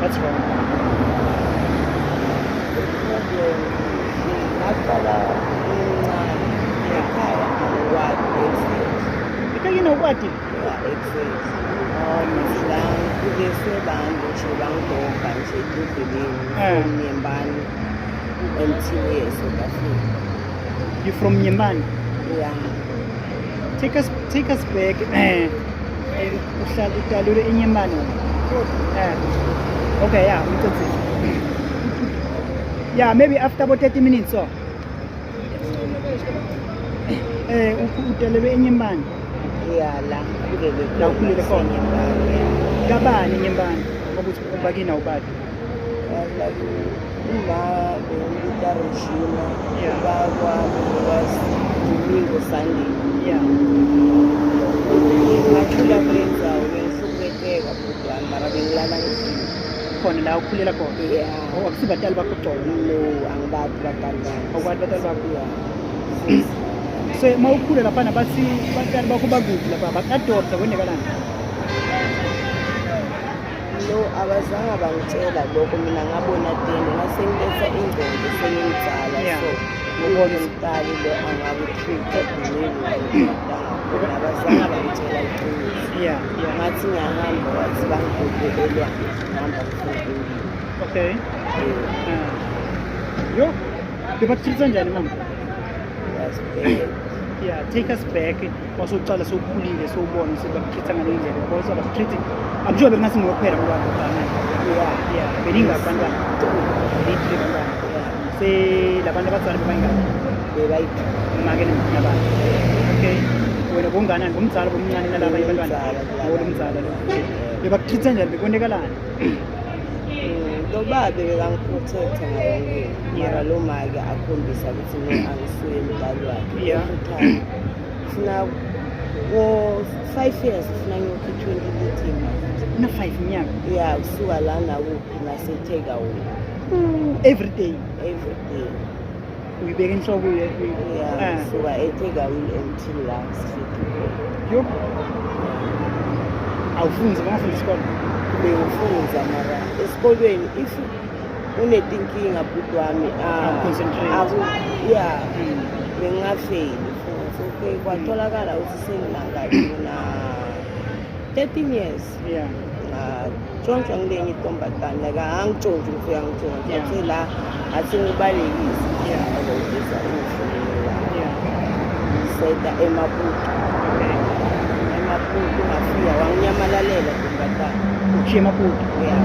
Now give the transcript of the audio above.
What's wrong? The problem, ngaqala ngincane ekhaya, angikwati exact. Ekhaya awukwati? Yeah, exact. Oh no. La ngikhuliswe bantu nje, bangidobha nje endleleni from Nyembani until e-South Africa. You from Nyembani? Yeah. Take us back. Uhlala utalelwe eNyembani wena? Okay, yeah, ngicedzile. Yeah, maybe after about 30 minutes so. Utalelwe eNyembani? Yeah, la ngikhulele. La ukhulele khona. Nyembani, yeah. Kabani eNyembani? Ngoba uthi bakini awubadi. Like uma bengibita Regina. Ubaba wami was Domingo Sunday. Ngakhula kule ndzawo, bengihlukumezeka bhuti wami, mara bengilala endlini. Khona la ukhulela khona. Yeah. Oh, akusibatali bakho kuqobo? No, angibati batali bami. Awubati batali bakho? Yeah. So uma ukhula laphana, bathi batali bakho bakuphi lapha? Baku-adopta, kwendekalani? No, abazange bangitshela lokho. Mina ngabona tende ngase ngiletha ingqondo sengimdala. So ngibone umntali lo angaku-treat-a the way ngakhona. Abazange bangitshela iqiniso. Ngathi ngiyahamba, wathi bangibhubhe elwandle, ngihamba kufuna. Okay. Yo, bebaku-treat-a njani, mama? Was bad. Yeah, take us back. Wasuqala sowukhulile, sowubona ukuthi baku-treat-a ngale ndlela, yabo, so baku-treat, I'm sure bekungasi nguwe kuphela ngoba Yeah. Yeah, beningaki abantwana? Beyi-three bantwana? Yeah. Se labantu abadzala bebayingaki? Bebayi-two. Make nabantu. Okay, wena bonganani, bomdzala, bomncane nalabanye abantwana? Ngumdzala kulaba. Oh, lomdzala lo. Okay, bebaku-treat-a njani? Bekwentekalani? Lo babe bekangi-protect-a ngayonke, mara lo make akhombisa ukuthi no, angisuye mdali wakhe. Every time funa ngo-5 years ufuna ngiyokhi 20 litre. Una-5 iminyaka? Ya, kusuka la nakuphi nase-takeaway. Every day? Every day. Uyibeka enhloko Ya. Kusuka e-takeaway until la sifike khona. Yo, awufunzi, bangafundi isikole? Bengifunza, mara esikolweni if unetinkinga, bhuti wami, Awu-concentrate. Ya, bengingafeyili futhi. Okay, kwatholakala ukuthi senginangaki, na 13 years. Ngatshontshwa ngilenye intombazane, like angitshontshi, ngifika ngitshontsha. Athe la athi ngibalekise. Azongivisa ungifonele la. Seta eMaputo. eMaputo ngafika wanginyamalalela ntombazane. Ushiye eMaputo? Ya.